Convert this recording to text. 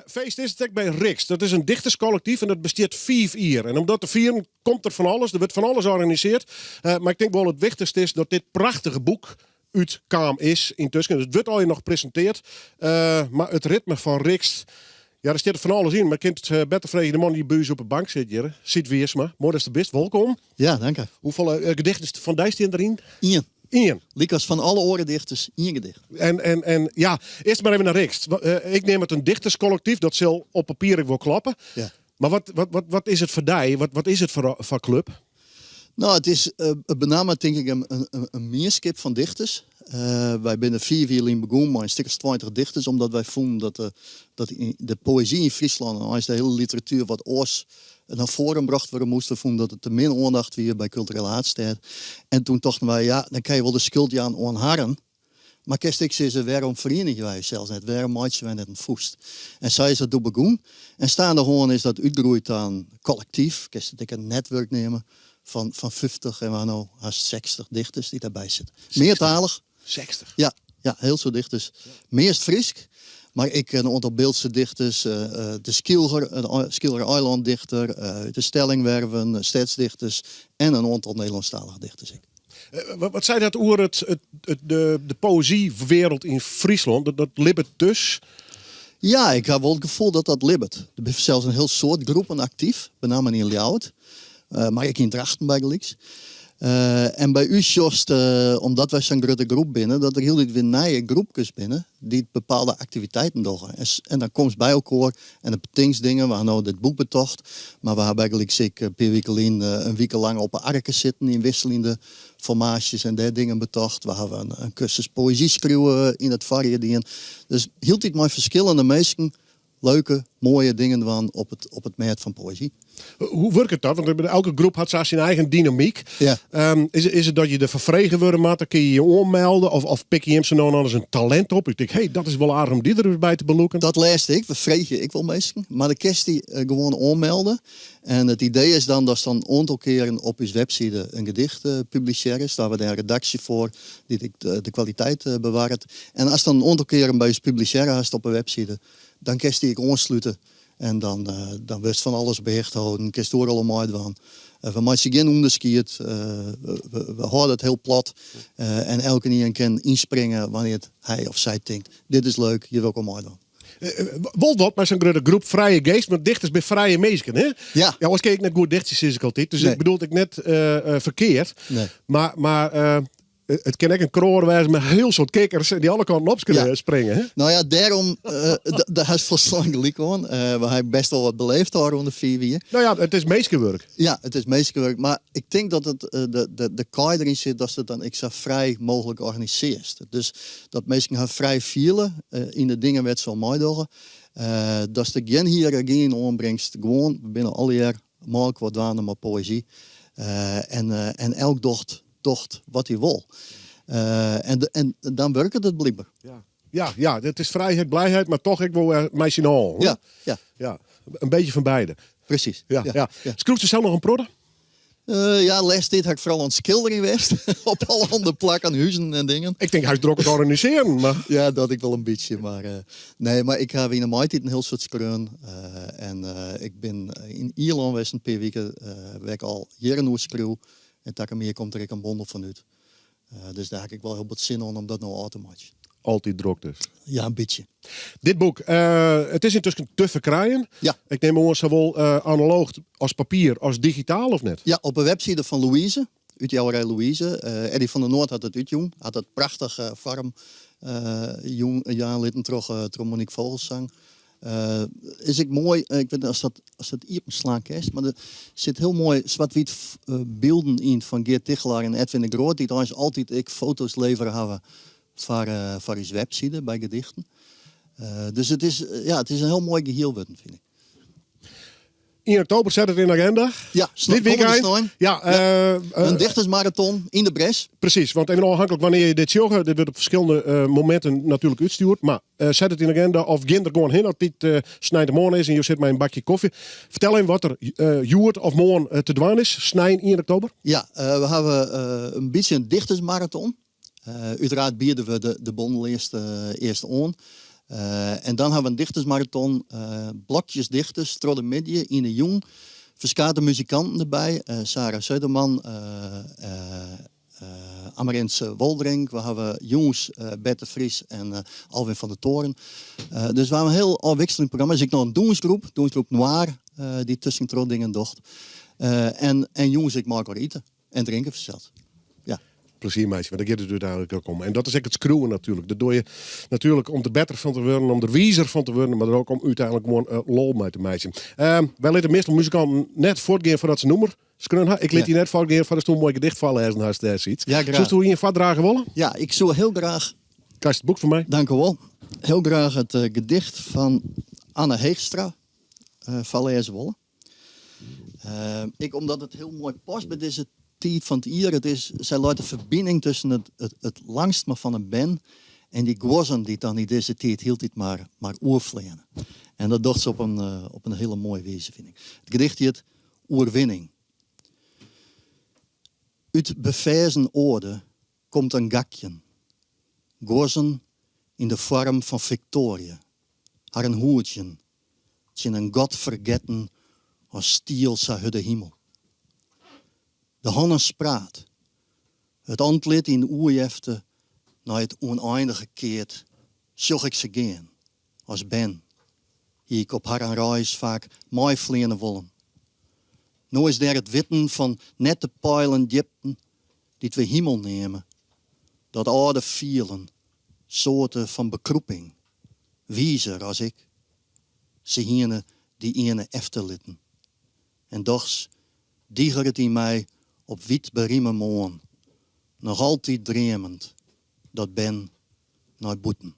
Feest is it ek by Rixt. Dat is in dichterskollektyf en dat bestiet fiif jier. En om dat te fieren komt der fan alles, der wurdt fan alles organiseard. Mar ik tink wol it wichtichste is dat dit prachtige boek útkaam is yntusken. It wurdt allegear noch presinteard. Mar it ritme fan Rixt, ja der stiet fan alles yn. Mar ik kin it better freegje de man dy't by ús op de bank sit hjir, Syt Wiersma. Moai datst der bist, wolkom. Ja, danke. Hoefolle gedichten fan dy stean deryn? Ien. Ien. Lykas fan alle oare dichters, ien gedicht. En, en, en ja, earst mar even nei Rixt. Ik neam it in dichterskollektyf, dat sil op papier ek wol kloppe. Ja. Mar wat, wat, wat, wat is it foar dy? Wat, wat is it foar, foar klup? No, it is benammen tink ik in, in, in mienskip fan dichters. Wy binne fiif jier lyn begûn mei in stik as 20 dichters, omdat wy fûnen dat de, dat de poëzy yn Fryslân en eins de hiele literatuer wat oars nei foaren brocht wurde moast. We fûnen dat der te min oandacht wie by Kulturele Haadstêd. En toen tochten wy, ja, dan kinne je wol de skuld jaan oan harren, mar kinst ek sizze, wêrom ferienigje wy ússels net, wêrom meitsje wy net in fûst? En sa is dat doe begûn. En steandehoan is dat útgroeid ta in kollektyf, kinst it ek in netwurk neame, fan fan 50 en we ha no hast 60 dichters dy't dêrby sitte. Meartalich. 60? Ja, ja, hiel soad dichters. Meast Frysk, mar ek in oantal Biltse dichters, de Skylger, Skylger eilândichter, út de Stellingwerven, stedsdichters en in oantal Nederlânsktalige dichters ek. Wat sei dat oer it, it, it, de, de poëzywereld yn Fryslân? Dat, dat libbet dus? Ja, ik ha wol it gefoel dat dat libbet. Der binne sels in hiel soad groepen aktyf, benammen yn Ljouwert, mar ek yn Drachten bygelyks. En by ús sjochst, omdat wy sa'n grutte groep binne, dat der hieltyd wer nije groepkes binne dy't bepaalde aktiviteiten dogge. En dan komst by elkoar en dan betinkst dingen. We ha no dit boek betocht, mar we ha bygelyks ek in pear wike lyn in wike lang op 'e arke sitten yn wisseljende formaasjes en dêr dingen betocht. We hawwe in kursus poëzy skriuwe yn it foarjier dien. Dus hieltyd mei ferskillende minsken leuke, moaie dingen dwaan op it, op it mêd fan poëzy. Hoe wurket dat? Want elke groep hat sa syn eigen dynamyk. Ja. Is, is it dat je derfoar frege wurde moatte? Kinne je je oanmelde? Of, of pikke jim sa no en dan ris in talint op? Ik tink, hé, dat is wol aardich om dy der ris by te belûken. Dat lêste ek. We freegje ek wol minsken. Mar dan kinst dy gewoan oanmelde. En it idee is dan datst dan in oantal kearen op ús webside in gedicht publisearrest. Daar hawwe we dêr in redaksje foar dy't ek de kwaliteit bewarret. En ast dan in oantal kearen by ús publisearre hast op 'e webside, dan kinst dy ek oanslute en dan, dan wurdst fan alles op 'e hichte holden, kinst oeral oan meidwaan. We meitsje gjin ûnderskied, we, we hâlde it hiel plat en elkenien kin ynspringe wannear't hy of sy tinkt, dit is leuk, hjir wol ik oan meidwaan. Wol dat mei sa'n grutte groep frije geast, want dichters binne frije minsken, hè? Ja. Ja, oars kin ik net goed dichtsje, sis ik altyd. Dus Nee. ik bedoel it ek net ferkeard. Nee. Mar, mar it kin ek in kroar wêze mei hiel soad kikkers dy't alle kanten op springe, hè? No ja, dêrom, dêr hast folslein gelyk oan. We ha best wol wat beleefd ôfrûne de 5 jier. No ja, it is minskewurk. Ja, it is minskewurk. Mar ik tink dat it, de, de kaai deryn sit datst it dan ek sa frij mooglik organisearrest. Dus dat minsken har frij fiele yn de dingen wêr't se oan meidogge. Datst der gjin hiërargy yn oanbringst. Gewoan, we binne allegear mei elkoar dwaande mei poëzy. En, en elk docht, docht wat hy wol. En, en dan wurket it blykber. Ja, ja, ja, it is frijheid, blijheid, mar toch ek wol mei syn allen. Ja, ja. Ja, in bytsje fan beide. Presys. Ja, ja. ja. Skriuwst sels noch in protte? Ja, lêste tiid ha ik foaral oan it skilderjen west. Op allerhande plakken, huzen en dingen. Ik tink hy is drok it organisearjen, mar... Ja, dat ek wol in bytsje, mar nee, mar ik ha yn 'e maitiid in hiel soad skreaun. En ik bin yn Ierlân west in pear wike, wêr't ik al jierren oer skriuw. En takom jier komt der ek in bondel fan út. Dus dêr ha ik wol hiel bot sin oan om dat no ôf te meitsjen. Altyd drok dus. Ja, in bytsje. Dit boek, it is yntusken te ferkrijen. Ja. Ik nim oan sawol analooch as papier as digitaal, of net? Ja, op de webside fan Louise, útjouwerij Louise. Eddy van der Noord hat it útjûn, hat it prachtich foarm jûn, jaan litten troch, troch Monique Vogelzang. Is ek moai, ik wit net oftst dat, oftst dat iepen slaan kinst, mar der sit hiel moai swart-wyt bylden yn fan Geart Tigchelaar en Edwin de Groot, dy't eins altyd ek foto's levere hawwe foar, foar ús webside by gedichten. Dus it is, ja, it is in hiel moai gehiel wurden, fyn ik. 1 oktober set it yn de agenda. Ja, Dit weekend. snein. Ja, In dichtersmaraton yn de Bres. Precies, want even ôfhinklik wannear je dit sjogge, dit wurdt op ferskillende mominten natuerlik útstjoerd, mar set it yn de agenda of gean der gewoan hinne as dit sneintemoarn is en jo sitte mei in bakje kofje. Fertel even wat der hjoed of moarn te dwaan is, snein 1 oktober. Ja, we hawwe in bytsje in dichtersmaraton. Uteraard biede we de bondel earst, earst oan. En dan hawwe we in dichtersmaraton, blokjes dichters troch de middei yn de jûn. Ferskate muzikanten derby, Sarah Söderman, Amarins Woldring, we hawwe jûns Bert de Vries en Alwin van der Toren. Dus we hawwe in hiel ôfwikseljend programma. Der is ek noch in dûnsgroep, dûnsgroep Noir, dy't tuskentroch dingen docht. En jûns ek mei elkoar ite en drinke fansels. Ja. Plezier meitsje, want dêr giet it úteinlik ek om. En dat is ek it skriuwen natuerlik. Dat dogge je natuerlik om der better fan te wurden, om der wizer fan te wurden, mar ek om úteinlik gewoan lol mei te meitsjen. Wy litte meastal muzikanten net fuortgean foardat se in nûmer skreaun ha. Ik lit dy net fuortgean foardatsto in moai gedicht foarlêzen hast dêrsyts. Ja, graach. Soesto ien foardrage wolle? Ja, ik soe hiel graach. Krijst it boek fan my. Dank u wol. Hiel graach it gedicht fan Anne Heegstra foarlêze wolle. Ek omdat it hiel moai past by dizze tiid fan it jier. It is, sy leit de ferbining tusken it, it, it langstme fan in bern en dy guozzen dy't dan yn dizze tiid hieltyd mar, mar oerfleane. En dat docht se op in, op in hiele moaie wize, fyn ik. It gedicht hjit Oerwinning. Ut beferzen oarde komt in gakjen. Guozzen yn de foarm fan fiktoarje, harren hoedzjen tsjin in godfergetten as stiel sa hurde himel. De hannen spraat, it antlit yn oerjefte nei it ûneindige keard, sjoch ik se gean, as bern hie ik op harren reis faak meifleane wollen. No is dêr it witten fan net te peilen djipten dy't we himel neame, dat âlde fielen, soarte fan bekrûping, wizer as ik. Se hiene dy earne efterlitten. En dochs digeret yn my op wiet berime moarn, noch altyd dreamend, dat bern nei bûten.